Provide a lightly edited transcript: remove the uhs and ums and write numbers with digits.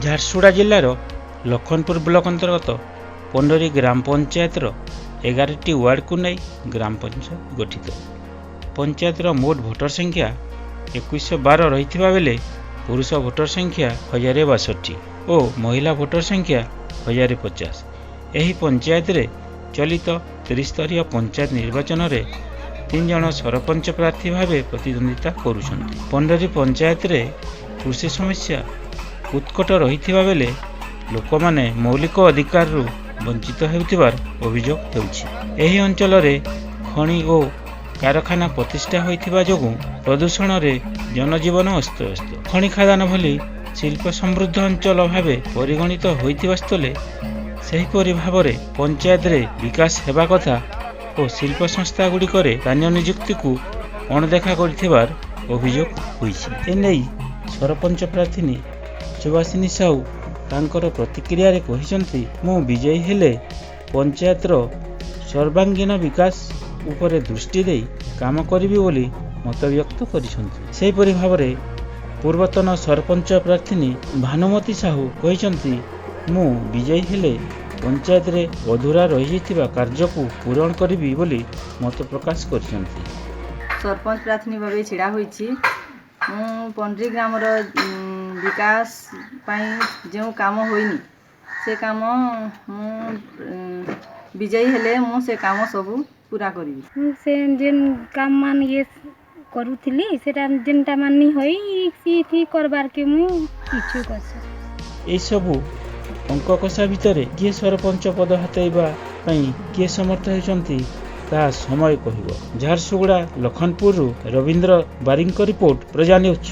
ଝାରସୁଗୁଡ଼ା ଜିଲ୍ଲାର ଲଖନପୁର ବ୍ଲକ ଅନ୍ତର୍ଗତ ପଣ୍ଡରୀ ଗ୍ରାମ ପଞ୍ଚାୟତର 11ଟି ୱାର୍ଡକୁ ନେଇ ଗ୍ରାମ ପଞ୍ଚାୟତ ଗଠିତ। ପଞ୍ଚାୟତର ମୋଟ ଭୋଟର ସଂଖ୍ୟା 2112 ରହିଥିବା ବେଳେ ପୁରୁଷ ଭୋଟର ସଂଖ୍ୟା 1062 ଓ ମହିଳା ଭୋଟର ସଂଖ୍ୟା 1050। ଏହି ପଞ୍ଚାୟତରେ ଚଳିତ ତ୍ରିସ୍ତରୀୟ ପଞ୍ଚାୟତ ନିର୍ବାଚନରେ 3 ଜଣ ସରପଞ୍ଚ ପ୍ରାର୍ଥୀ ଭାବେ ପ୍ରତିଦ୍ୱନ୍ଦ୍ୱିତା କରୁଛନ୍ତି। ପଣ୍ଡରୀ ପଞ୍ଚାୟତରେ କୃଷି ସମସ୍ୟା ଉତ୍କଟ ରହିଥିବା ବେଳେ ଲୋକମାନେ ମୌଳିକ ଅଧିକାରରୁ ବଞ୍ଚିତ ହେଉଥିବାର ଅଭିଯୋଗ ହେଉଛି। ଏହି ଅଞ୍ଚଳରେ ଖଣି ଓ କାରଖାନା ପ୍ରତିଷ୍ଠା ହୋଇଥିବା ଯୋଗୁଁ ପ୍ରଦୂଷଣରେ ଜନଜୀବନ ଅସ୍ତବ୍ୟସ୍ତ। ଖଣି ଖାଦାନ ଭଳି ଶିଳ୍ପ ସମୃଦ୍ଧ ଅଞ୍ଚଳ ଭାବେ ପରିଗଣିତ ହୋଇଥିବା ସ୍ଥଳେ ସେହିପରି ଭାବରେ ପଞ୍ଚାୟତରେ ବିକାଶ ହେବା କଥା ଓ ଶିଳ୍ପ ସଂସ୍ଥାଗୁଡ଼ିକରେ ସ୍ଥାନୀୟ ନିଯୁକ୍ତିକୁ ଅଣଦେଖା କରିଥିବାର ଅଭିଯୋଗ ହୋଇଛି। ଏନେଇ ସରପଞ୍ଚ ପ୍ରାର୍ଥିନୀ ସୁବାସିନୀ ସାହୁ ତାଙ୍କର ପ୍ରତିକ୍ରିୟାରେ କହିଛନ୍ତି, ମୁଁ ବିଜୟୀ ହେଲେ ପଞ୍ଚାୟତର ସର୍ବାଙ୍ଗୀନ ବିକାଶ ଉପରେ ଦୃଷ୍ଟି ଦେଇ କାମ କରିବି ବୋଲି ମତବ୍ୟକ୍ତ କରିଛନ୍ତି। ସେହିପରି ଭାବରେ ପୂର୍ବତନ ସରପଞ୍ଚ ପ୍ରାର୍ଥିନୀ ଭାନୁମତୀ ସାହୁ କହିଛନ୍ତି, ମୁଁ ବିଜୟୀ ହେଲେ ପଞ୍ଚାୟତରେ ଅଧୁରା ରହିଯାଇଥିବା କାର୍ଯ୍ୟକୁ ପୂରଣ କରିବି ବୋଲି ମତ ପ୍ରକାଶ କରିଛନ୍ତି। ସରପଞ୍ଚ ପ୍ରାର୍ଥିନୀ ଭାବେ ଛିଡ଼ା ହୋଇଛି। ମୁଁ ପଣ୍ଡ୍ରି ଗ୍ରାମର ବିକାଶ ପାଇଁ ଯେଉଁ କାମ ହୋଇନି, ସେ କାମ ମୁଁ ବିଜୟୀ ହେଲେ ମୁଁ ସେ କାମ ସବୁ ପୁରା କରିବି। ମୁଁ ସେ ଯେନ୍ କାମ ମାନ ଇଏ କରୁଥିଲି, ସେଟା ଯେନ୍ଟା ମାନେ ନି ହୋଇ, ଇଥି କରବାର୍କେ ମୁଇଁ ଇଚ୍ଛୁକ ଅଛେ। ଏସବୁ ଅଙ୍କ କଷା ଭିତରେ କିଏ ସରପଞ୍ଚ ପଦ ହାତେଇବା ପାଇଁ କିଏ ସମର୍ଥ ହେଉଛନ୍ତି, ତାହା ସମୟ କହିବ। ଝାରସୁଗୁଡ଼ା ଲଖନପୁରରୁ ରବୀନ୍ଦ୍ର ବାରିଙ୍କ ରିପୋର୍ଟ, ପ୍ରଜା ନ୍ୟୁଜ୍।